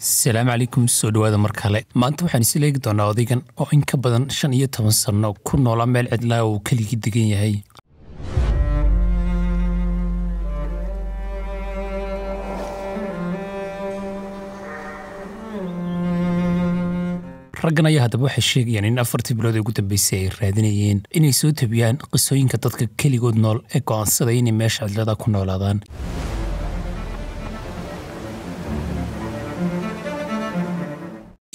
Asalaamu calaykum, soo dhawaada mar kale. Maanta waxaan isla eegi doonaa odaygan oo in ka badan 15 sano ku noolaa meel cidlaa oo uu keligii degan yahay. Raggan ayaa haddaba waxay sheegayaan in 4tii bilood ee ugu dambeysay ay raadinayeen inay soo tabiyaan qisooyinka dadka keligood nool ee go'aansaday inay meesha cidlada ku noolaadaan.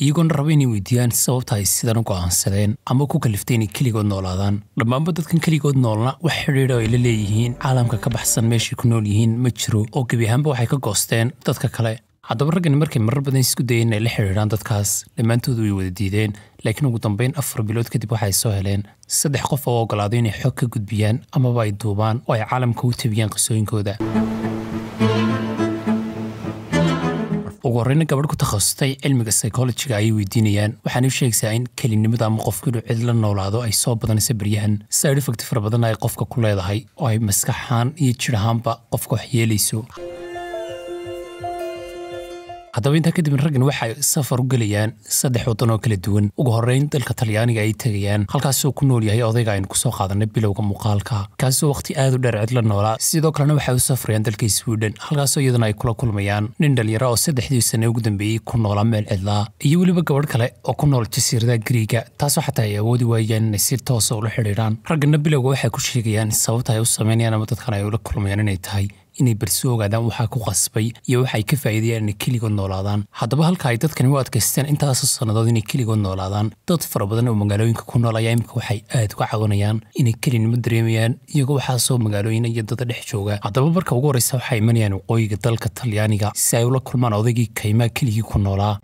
Iyagoona raba inay weydiiyaan sababta ay sidan u go'aansadeen ama ku kaliftay inay keligood noolaadaan. Dhammaanba dadkan keligood noolna wax xidhiidha oo ay la leeyihiin caalamka ka baxsan meeshay ku nool yihiin ma jiro, oo gebi ahaanba waxay ka goosteen dadka kale. Haddaba raggani markay marar badan isku dayeen inay la xidhiidhaan dadkaas, dhammaantoodu way wada diideen, laakiin ugu dambeyn 4 bilood kadib waxay soo heleen 3 qof oo oggolaaday inay xog ka gudbiyaan amaba ay duubaan oo ay caalamka u tabiyaan qisooyinkooda. Ugu horreyna gabadh ku takhasustay cilmiga psychology-ga ayay weydiinayaan, waxaana u sheegaysaa in kelinimada ama qofku inuu cid la noolaado ay soo badanayso beryahan, side effect fara badan ay qofka ku leedahay oo ay maskax ahaan iyo jir ahaanba qofka wax yeelayso. Haddaba intaa kadib raggan waxay safar u gelayaan 3 waddan oo kala duwan. Ugu horreyn dalka Talyaaniga ay tegayaan, halkaasoo ku nool yahay odayga aynu kusoo qaadanay bilowga muuqaalka, kaasoo waqti aad u dheer cidla noolaa. Sidoo kalena waxay u safrayaan dalka Sweden, halkaasoo iyadana ay kula kulmayaan nin dhalinyaro oo 3dii sane ugu dambeeyey ku noolaa meel cidlaa, iyo weliba gabadh kale oo ku nool jasiirada Giriiga, taasoo xataa ay awoodi waayaan inay si toosa ula xidhiidhaan. Ragganna bilowga waxay ku sheegayaan sababta ay u sameynayaan ama dadkan ay ula kulmayaan inay tahay inay balsi ogaadaan waxaa ku qasbay iyo waxay ka faa'iidayaan inay keligood noolaadaan. Haddaba halka ay dadkani u adkaysteen intaasoo sannadood inay keligood noolaadaan, dad fara badan oo magaalooyinka ku nool ayaa imika waxay aad uga cabanayaan inay kelinimo dareemayaan, iyagoo waxaasoo magaalooyin iyo dada dhex jooga. Haddaba marka ugu horreysa waxay imanayaan waqooyiga dalka Talyaaniga si ay ula kulmaan odaygii kaymaha keligii ku noolaa.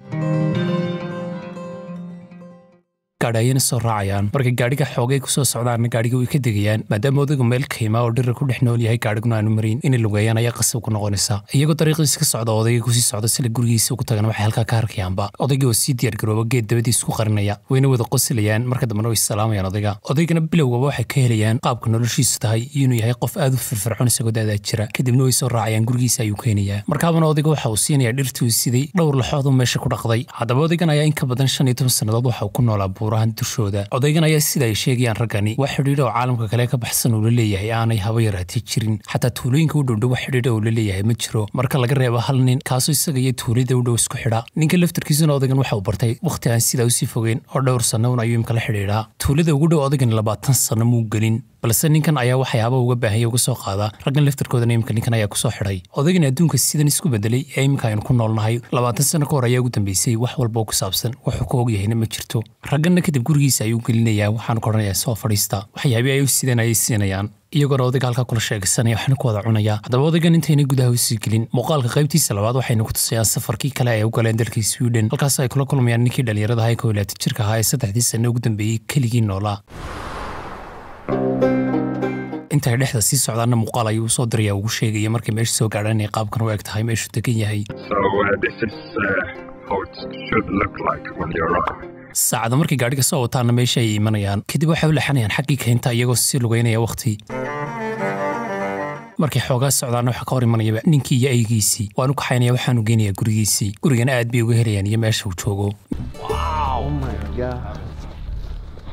Gaadhi ayayna soo raacayaan. Markay gaadhiga xoogay kusoo socdaanna gaadhiga way ka degayaan, maadaama odaygu meel kaymaa oo dhira ku dhex nool yahay gaadhiguna aanu marin, inay lugeeyaan ayaa qasab ku noqonaysa. Iyagoo dariiqiisa ka socda oo odayga kusii socda sila gurigiisa ugu tagana waxay halkaa ka arkayaanba odaygii oo sii diyaargarooba geed dabadiisa ku qarinaya, wayna wada qoslayaan. Marka dambena way salaamayaan odayga. Odaygana bilowgaba waxay ka helayaan qaabka noloshiisu tahay iyo inuu yahay qof aad u firfircoon isagoo daadaa jira. Kadibna way soo raacayaan, gurigiisa ayuu keenayaa. Markaabana odayga waxa uu siinayaa dhirtii uu siday dhowr laxood oo meesha ku dhaqday. Haddaba odaygan ayaa in ka badan 15 sannadood waxa uu ku noolaa buurahan dushooda. Odaygan ayaa sida ay sheegayaan raggani wax xidhiidha oo caalamka kale ka baxsan uu la leeyahay aanay haba yaraatee jirin. Xataa tuulooyinka u dhowdhow wax xidhiidha uu la leeyahay ma jiro, marka laga reebo hal nin kaasoo isaga iyo tuulada u dhow isku xidha. Ninka laftarkiisuna odaygan waxa uu bartay waqti aan sidaa usii fogeyn oo dhowr sanno un ayuu imka la xidhiidhaa. Tuulada ugu dhow odaygan 20 sano muu gelin, balse ninkan ayaa waxyaaba uga baahanya uga soo qaada. Raggan laftarkoodana imika ninkan ayaa kusoo xidhay. Odaygan adduunka sidan isku bedelay ee imika aynu ku noolnahay 20 sano ka hor ayaa ugu dambeysay wax walba oo ku saabsan wuxuu ka ogyahayna ma jirto. Ragganna kadib gurigiisa ayuu gelinayaa, waxaanu ka odhanayaa soo fadhiista. Waxyaabii ay u sideen ayay siinayaan, iyagoona odayga halkaa kula sheegaysanaya waxna ku wada cunaya. Haddaba odaygan intayna gudaha usii gelin muuqaalka qaybtiisa labaad waxaynu ku tusayaan safarkii kale ay u galeen dalka Sweden, halkaasoo ay kula kulmayaan ninkii dhalinyarada ahaa ee 21 jirka ahaa ee 3dii sano ugu dambeeyey keligii noolaa. Intay dhexda sii socdaanna muuqaal ayuu usoo diraya ugu sheegaya markay meesha soo gaadhaan inay qaabkan u eg tahay meeshuu degan yahay. So this is how it should look like when you arrive. Saacada markay gaadhiga soo wataanna meesha ayay imanayaan. Kadib waxay u leexanayaan xaggii keynta iyagoo sii lugeynaya waqti. Markay xoogaa socdaanna waxaa ka hor imanayaba ninkii iyo aygiisii, waanu kaxaynaya waxaanu geynayaa gurigiisii. Gurigana aad bay uga helayaan iyo meesha uu joogo.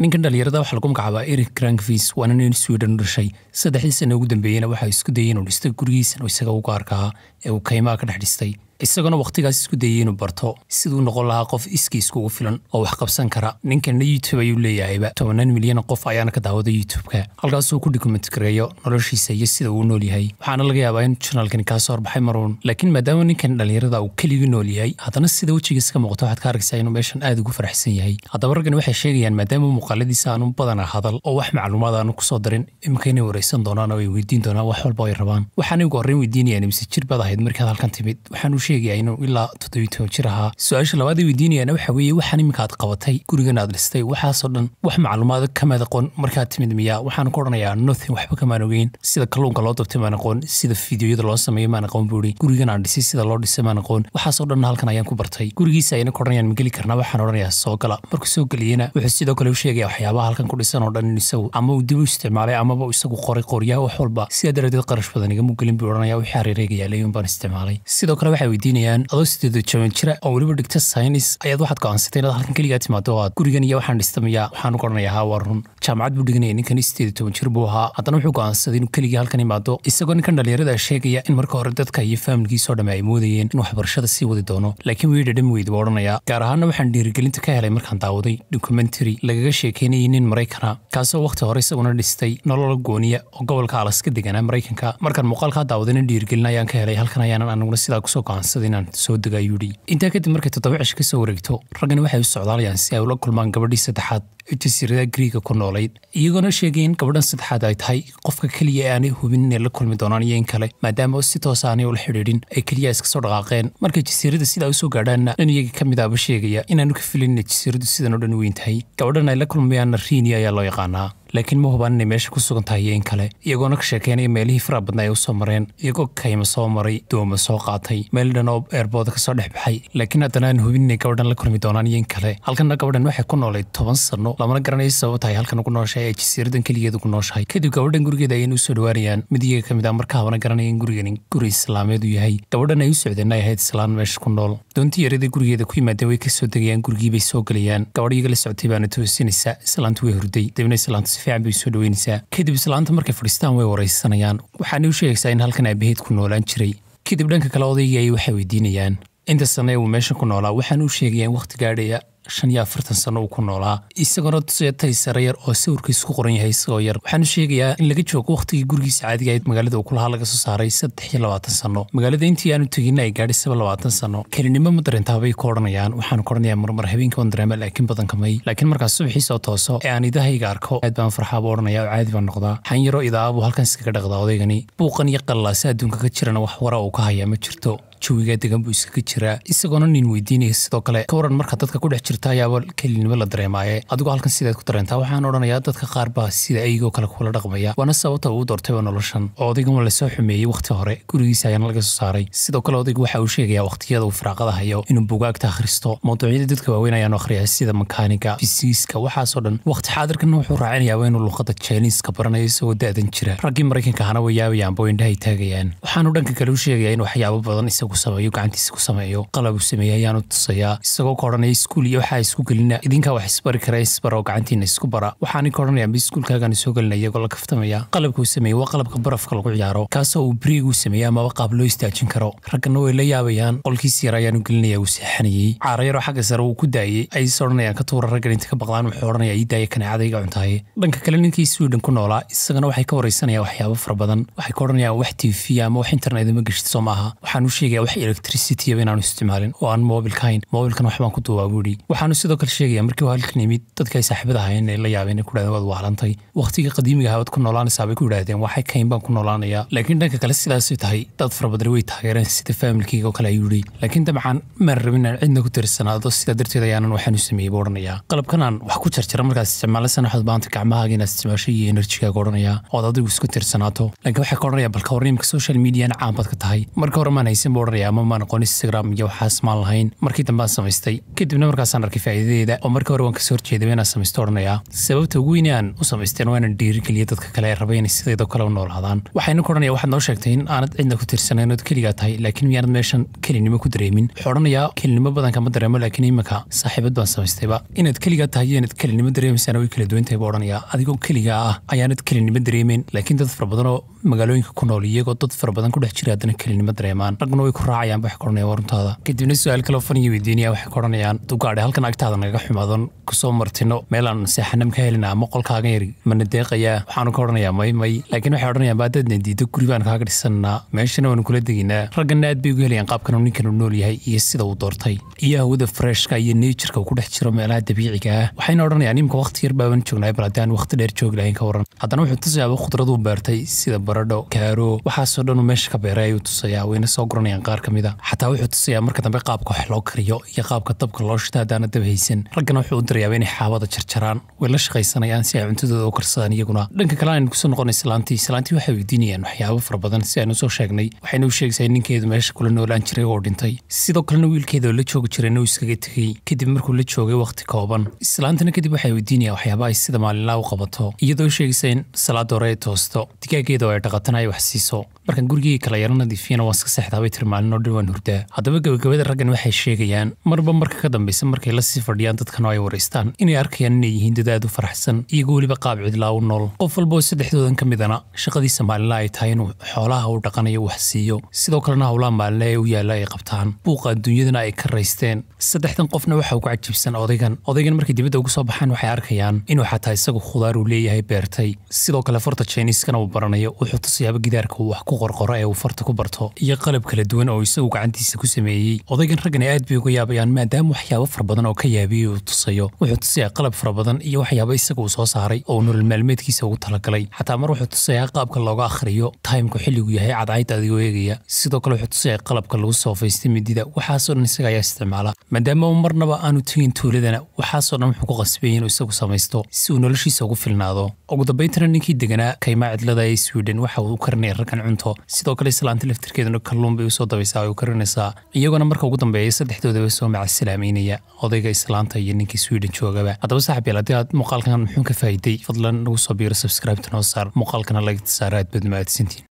Ninkan dhalinyarada waxaa lagu magacaabaa Eric Grankvis, waana nin Sweden u dhashay. 3dii sano ugu dambeeyeyna waxa isku dayay inuu dhisto gurigiisan oo isaga u gaarka ah ee uu kaymaha ka dhex dhistay, isagoona waqtigaas isku dayay inuu barto siduu noqon lahaa qof iskii iskugu filan oo wax qabsan kara. Ninkanna YouTube ayuu leeyahayba, 10 milyan qof ayaana ka daawada YouTube-ka, halkaasuu ku document gareeyo noloshiisa iyo sida uu nool yahay. Waxaana laga yaabaa in channelkani kaa soo horbaxay maruun, laakiin maadaama ninkan dhalinyarada uu keligii nool yahay, haddana sida wejigiisa ka muuqato waxaad ka arkaysaa inuu meeshan aad ugu faraxsan yahay. Haddaba raggani waxay sheegayaan maadaama muuqaaladiisa aanu badanaa hadal oo wax macluumaad aanu kusoo darin, imika inay wareysan doonaan oo ay weydiin doonaan wax walba ay rabaan. Waxaanay ugu horreyn weydiinayaan mise jir baad ahayd markaad halkan timid. Waxaanu sheegayaa inuu ilaa 17 jir ahaa. Su-aasha labaad ay weydiinayaan waxa weeye waxaan iminka aad qabatay, gurigan aad dhistay, waxaasoo dhan wax macluumaad kamaad aqoon markaad timid miyaa? Waxaan ku odhanayaa nothing, waxba kamaan ogeyn. Sida kalluunka loo dabtay maan aqoon, sida fiidiyoyada loo sameeyo maan aqoon buu ihi, gurigan aan dhisay sida loo dhisay maan aqoon, waxaasoo dhan halkan ayaan ku bartay. Gurigiisa ayna ku odhanayaan ma geli karnaa? Waxaan odhanayaa soo gala. Markuu soo geliyena wuxuu sidoo kale u sheegaya waxyaabaha halkan ku dhisan oo dhan in isagu ama uu dib u isticmaalay amaba isagu qoray qoryaha wax walba, sidaa daradeed qarash badan igama gelin buu odhanayaa, wixii hareereyga yaalay un baan isticmaalay. Sidoo kale waxay weydiinayaan, adoo 18 jira oo weliba dhigta saynis ayaad waxaad go'aansatay inaad halkan keligaa timaado oo aad gurigan iyo waxaan dhistamaya? Waxaanu ka odhanayaa, haa, waa run. Jaamacad buu dhiganaya ninkan, 18 jir buu ahaa, haddana wuxuu go'aansaday inuu keligii halkan imaado, isagoo ninkan dhalinyarada sheegaya in marka hore dadka iyo faamilkiisoo dhamme ay moodayeen in waxbarashada sii wadi doono, laakiin wii dhadhami weydi buu odhanayaa. Gaar ahaanna waxaan dhiirigelinta ka helay markaan daawaday documentary lagaga sheekeynayay nin Maraykana, kaasoo wakhti hore isaguna dhistay nolol gooniya oo gobolka Alaska deganaa Maraykanka. Markaan muuqaalkaa daawadayna dhiirigelin ayaan ka helay, halkan ayaanan anaguna sidaa kusoo go'aansaday inaan soo dega, ayuu yidhi. Intaa kadib markay 7 cisho kasoo wareegto, raggani waxay u socdaalayaan si ay ula kulmaan gabadhii saddexaad ee jasiiradaha Griiga ku noolayd, iyagoona sheegay in gabadhan saddexaad ay tahay qofka keliya ee aanay hubin inay la kulmi doonaan iyo in kale, maadaama si toos aanay ula xidhiidhin, ay keliya iska soo dhaqaaqeen. Markay jasiirada sidaa usoo gaadhaanna, nin iyaga ka mid ahba sheegaya inaanu ka filin inay jasiiradu sidan oo dhan weyn tahay. Gabadhan ay la kulmayaanna Riini ayaa loo yaqaanaa, laakiin ma hubaan inay meesha ku sugan tahay iyo in kale, iyagoona ka sheekeynaya meelihii faraha badnaa ay u soo mareen, iyagoo kayma soo maray, dooma soo qaatay, meel dhan oo airport-ka kasoo dhex baxay, laakiin haddana aan hubin inay gabadhan la kulmi doonaan iyo in kale. Halkanna gabadhan waxay ku noolayd 10 sano, lamana garanayo sabab tahay halkan ugu nooshahay ee jasiiradan keligeed ugu nooshahay. Kadib gabadhan gurigeeda ayayna usoo dhawaanayaan. Mid iyaga ka mid ah marka habana garanaya in gurigani guri islaameed uu yahay, gabadhan ay u socdeen ay ahayd islaan meesha ku nool. Doontii yaradii gurigeeda ku yimaadeen way kasoo degayaan, gurigii bay soo gelayaan. Gabadh iyaga la socotay baana toosinaysa, islaantu way hurday. Dibna islaantu si fiican bay soo dhaweynaysaa. Kadib islaanta markay fadhiistaan way waraysanayaan, waxaanay u sheegaysaa in halkan aabaheed ku noolaan jiray. Kadib dhanka kale odaygii ayay waxay weydiinayaan inta sane uu meesha ku noolaa. Waxaana u sheegaya in waqti gaadhaya 45 sano uu ku noolaa, isagoona tusaya taysare yar oo sawirkiisu ku qoran yahay isagoo yar. Waxaanu sheegayaa in laga joogo waqtigii gurigiisa caadiga ahayd magaalada uu ku lahaa laga soo saaray 23 sano, magaalada intii aanu teginna ay gaadhay 27 sano. Kelinimo ma dareentaa, bay ku odhanayaan. Waxaanu ku odhanayaa, marmar habeenkii waan dareema, laakiin badanka may, laakiin markaas subaxii soo tooso ee aan idahayga arko aad baan farxaa, buu odhanaya, oo caadi baan noqdaa. Xan yaroo idaa buu halkan iskaga dhaqdaa odaygani. Buuqan iyo qallaasa adduunka ka jirana wax wara uu ka hayaa ma jirto, jawigaa degan buu iskaga jiraa. Isagoona nin weydiinaya sidoo kale, ka waran marka dadka ku dhex jirta ayaaba kelinimo la dareemaaye, adigoo halkan sidaad ku dareentaa? Waxaan odhanayaa, dadka qaar baa sida aygoo kale kula dhaqmaya, waana sababta uu doortayba noloshan. Oo odaygan waa lasoo xumeeyey wakhti hore, gurigiisa ayaana laga soo saaray. Sidoo kale odaygu waxa uu sheegayaa wakhtiyada uu firaaqada hayo inuu bugaagta akhristo. Mawduucyada dadka waaweyn ayaanu akhriyaa, sida makaaniga, fisiiska, waxaasoo dhan. Waqti xaadirkana wuxuu raacinayaaba inuu luqadda Jiniiska baranayo isagoo da'dan jira. Raggii Maraykanka ahana way yaabayaanba oo indhahay taagayaan. Waxaanu dhanka kale u sheegayaa in waxyaabo badan isagu sameeyo, gacantiisa ku sameeyo. Qalab uu sameeyey ayaanu tusayaa, isagoo ka odhanaya, iskuul iyo waxaa isku gelina, idinkaa wax isbari kara, isbara oo gacantiina isku bara. Waxaanay ka odhanayaan ba iskuulkaagaan soo gelina, iyagoo la kaftamaya. Qalabka uu sameeyey waa qalabka barafka lagu ciyaaro, kaasoo uu brake uu sameeyey amaba qaab loo istaajin karo. Raggana way la yaabayaan. Qolkiisi yar ayaanu gelinaya uu seexanayey. Caara yaroo xagga sare uu ku daayey ayay is odhanayaan ka tuura. Raggan inta ka baqdaan wuxuu odhanaya, ii daaya, kaneecadayga cuntaaye. Dhanka kale ninkii Sweden ku noolaa isagana waxay ka waraysanayaan waxyaabo fara badan. Waxay ka odhanayaan, wax TV ama wax internet ma geshid, soo maaha? Waxaan u sheegaya wax electricity inaanu isticmaalin oo aan mobilka hayn. Mobilkan waxbaan ku duubaa, buu yidhi. Waxaanu sidoo kale sheegaya markii uu halkan yimid dadka ay saaxiibada ahaayeen ay la yaabeen, ay ku dhahdeen, waad waalantay, waqtigii qadiimiga ahaa waad ku noolaanaysaa, bay ku yidhahdeen. Waxay kayn baan ku noolaanayaa, laakiin dhanka kale sidaasay tahay dad fara badan way taageereen, sida faamilkayga oo kale, ayuu yidhi. Laakiin dabcan maan rabin inaan cidna ku tirsanaado, sidaa darteed ayaanan waxaan u sameeyey, buu odhanayaa. Qalabkan aan wax ku jarjara markaad isticmaalaysan waxaad baanta gacmahaaga inaad isticmaasho iyo energy-gaaga, odhanayaa, ood adigu isku tirsanaato. Laakiin waxay ka odhanaya, balka warniimka social mediana caan baad ka tahay. Marka hore maan haysan, buu odhanaya, ama maan aqoon Instagram iyo waxaas maan lahayn. Markii dambe aan samaystay, kadibna markaasaan arkay faa'iidadeeda, oo markii hore waan kasoo horjeeday inaan samaysto, odhanayaa. Sababta ugu weyn ee aan u samaysteen waa inaan dhiirigeliyo dadka kale ee raba inay sideedoo kale u noolaadaan. Waxayna ku odhanaya, waxaad noo sheegtay in aanad cidna ku tirsanayn ood keligaa tahay, laakiin miyaanad meeshan kelinimo ku dareemin? Wuxuu odhanayaa, kelinimo badan kama dareemo, laakiin iminka saaxiibad baan samaystayba. Inaad keligaa tahay iyo inaad kelinimo dareemaysaana way kala duwan tahay, buu odhanayaa. Adigoo keligaa ah ayaanad kelinimo dareemeyn, laakiin dad fara badan oo magaalooyinka ku nool iyagoo dad fara badan ku dhex jira haddana kelinimo dareemaan. Ragguna way ku raacayaan, waxay ka odhanayaan, waa runtaada. Kadibna su-aal kaloo faniya weydiinaya. Waxay ka odhanayaan, dugaadhe halkan agtaada nagaga xumaadan kusoo martino, meelaan seexanam ka helina ama qolkaaga yari mana deeqayaa? Waxaanu ka odhanayaa, may, may. Laakiin waxay odhanayaan, baadaadna diido guri baan kaaga dhisanaa, meeshana waanu kula deginaa. Ragganna aad bay ugu helayaan qaabkan uu ninkan u nool yahay iyo sida uu doortay iyo hawada freshka iyo nature-ka uu ku dhex jiro meelaha dabiiciga ah. Waxayna odhanayaan, imika waqti yar baaban joognaa, bal haddii aan waqti dheer joogi lahayn ka waran? Haddana wuxuu tusayaaba khudraduu beertay, sida baradho, kaaro, waxaasoo dhan uu meesha ka beeray ayuu tusayaa. Wayna soo guranayaan qaar ka mid a. Xataa wuxuu tusayaa marka dambe qaabka wax loo kariyo iyo qaabka dabka loo shito haddaana dab haysan. Raggana wuxuu u dirayaaba inay xaabada jarjaraan, way la shaqaysanayaan si ay cuntadooda u karsadaan iyaguna. Dhanka kale aynu kusoo noqonay islaantii. Islaantii waxay weydiinayaan waxyaabo fara badan si aynu soo sheegnay. Waxayna u sheegaysaa in ninkeedu meesha kula noolaan jiray oo dhintay, sidoo kalena wiilkeeda oo la joogi jirayna uu iskaga tegey kadib markuu la joogay waqti kooban. Islaantana kadib waxay weydiinayaan waxyaaba ay sida maalinlaa u qabato, iyadoo sheegaysa in salaada hore ay toosto, digaageeda oo ay dhaqatana ay wax siiso. Markaan gurigii kala yaro nadiifiyana waan iska seexdaa, bay tiri, maalin oo dhan waan hurdaa. Haddaba gabagabada raggan waxay sheegayaan marba marka ka dambaysa markay la sii fadhiyaan dadkan oo ay waraystaan inay arkayaan inay yihiin dad aad u faraxsan, iyagoo weliba qaab cidlaa u nool. Qof walba oo saddexdoodan ka midana shaqadiisa maalinla ay tahay inuu xoolaha u dhaqanayo wax siiyo, sidoo kalena howlaha maalinle ee u yaalla ay qabtaan, buuqa adduunyadana ay ka raysteen. Saddexdan qofna waxa ugu cajiibsan odaygan. Odaygan markay dibadda ugu soo baxaan waxay arkayaan inuu xataa isagu khudaar uu leeyahay beertay, sidoo kale farta Chineseskana uu baranayo. Wuxuu tusayaaba gidaarka uu wax ku qorqoro ee uu farta ku barto iyo qalab kala duwan oo isagu gacantiisa ku sameeyey. Odaygan raggani aad bay uga yaabayaan maadaama waxyaabo fara badan oo ka yaabiyey uu tusayo. Wuxuu tusayaa qalab fara badan iyo waxyaabo isaga uu soo saaray oo nolol maalmeedkiisa ugu talagalay. Xataa mar wuxuu tusayaa qaabka looga akhriyo timeku xilligu yahay cadcayda adigoo eegaya. Sidoo kale wuxuu tusayaa qalabka lagu soofaystay midida. Waxaasoo dhan isaga ayaa isticmaala. Maadaama uu marnaba aanu tegin tuuladana, waxaasoo dhan wuxuu ku qasbay inuu isagu samaysto si uu noloshiisa ugu filnaado. Ugu dambayntana ninkii deganaa kaymaa cidlada ee Sweden waxa uu u karinaya raggan cunto. Sidoo kale islaanta laftirkeeduna kalluun bay usoo dabaysaa ay u karinaysaa. Iyagona marka ugu dambeeya saddexdoodaba soo macasalaameynaya, odayga, islaanta iyo ninkii Sweden joogaba. Haddaba saaxiib yaal, haddii aad muuqaalkan muxuun ka faa'iiday, fadlan nagu soo biiro, subscribe noo saar, muuqaalkana like saar. Aad baad mahadsantiin.